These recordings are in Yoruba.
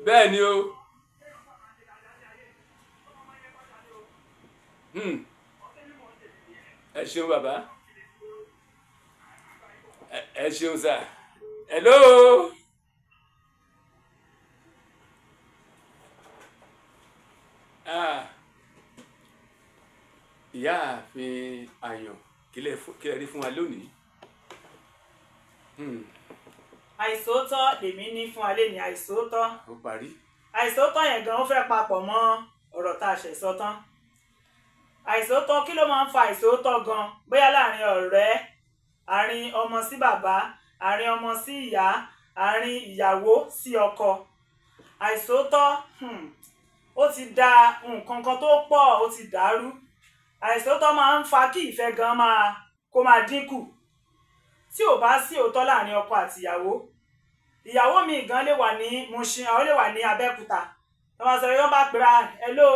Bẹ́ẹ̀ ni o. Ẹ ṣeun bàbá, ẹ ṣeun sà. Hello. Ah, ìyáàfin Àyàn, kí lẹ rí fún wa lónìí? Àìsòótọ́ lèmi ní fún alẹ́ ní àìsòótọ́. Ó parí. Àìsòótọ́ yẹn gan, ó fẹ́ papọ̀ mọ́ ọ̀rọ̀ tá a ṣẹ̀ sọ tán. Àìsòótọ́, kí ló máa ń fa àìsòótọ́ gan? Bóyá láàrin ọ̀rẹ́, àárín ọmọ sí bàbá, àárín ọmọ sí ìyá, àárín ìyàwó sí ọkọ. Àìsòótọ́, ó ti da nǹkan kan tó pọ̀, ó ti dàrú. Àìsòótọ́ máa ń fa kí ìfẹ́ gan máa kó máa dínkù. Tí ò bá sí òótọ́ láàrin ọkọ àti ìyàwó, ìyàwó mi gan lè wà ní Mushin, àwọn lè wà ní Abẹ́òkúta, wọ́n máa sọ, yọ́n bá pera, "Hello,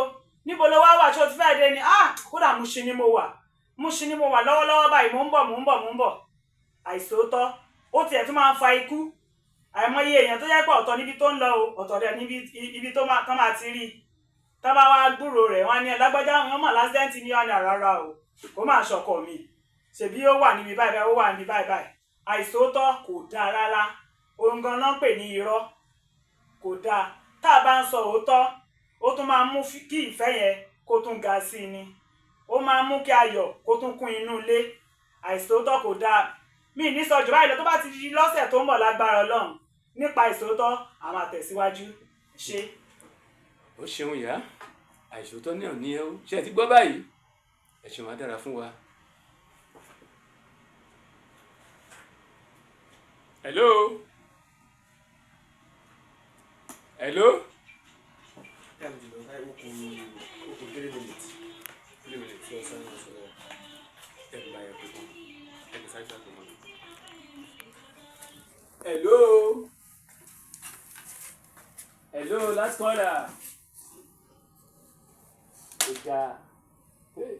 níbo ló wá wà? Ṣé o ti fẹ́ dé ni?" "Ah, kódà Mushin ni mo wà, Mushin ni mo wà lọ́wọ́lọ́wọ́ báyìí, mò ń bọ̀, mò ń bọ̀, mò ń bọ̀." Àìsòótọ́, ó tiẹ̀ tún máa ń fa ikú. Àìmọye èèyàn tó jẹ́ pé ọ̀tọ̀ níbi tó ń lọ o, ọ̀tọ̀ dẹ̀ níbi ibi tó máa tán máa ti rí i. Tá bá wá gbúrò rẹ̀, wọ́n á ní, "Lágbájá, wọn mọ̀ l'accident ní ọ̀nà." "Rárá o, kó máa ṣọkọ mi, ṣèbí ó wà níbi báyìí báyìí, ó wà níbi báyìí báyìí." Àìsòótọ́ kò dáa rárá. Ohun gan náà ń pè ní irọ́, kò dáa. Tá a bá ń sọ òótọ́, ó tún máa ń mú kí ìfẹ́ yẹn kó tún ga sí i ni. Ó máa ń mú kí ayọ̀ kó tún kún inú ilé. Àìsòótọ́ kò dáa. Mi ní sọ jù báyìí lọ. Tó bá ti di lọ́sẹ̀ tó ń bọ̀, lágbára Ọlọ́run, nípa ìsòótọ́, àwọn àtẹ̀síwájú ṣe. Ó ṣeun ìyá. Àìsòótọ́ náà ní ẹ ó ṣe é ti gbọ́ báyìí. Ẹ ṣeun, á dára fún wa. Hello, hello. Time ti lọ, ó kù 3 minutes. 3 minutes. So sáré sọ. Ẹ gba ẹ pé tán, ẹ kì í sáré sáré mọ́. Hello, hello, last caller. Ìjà. Hey.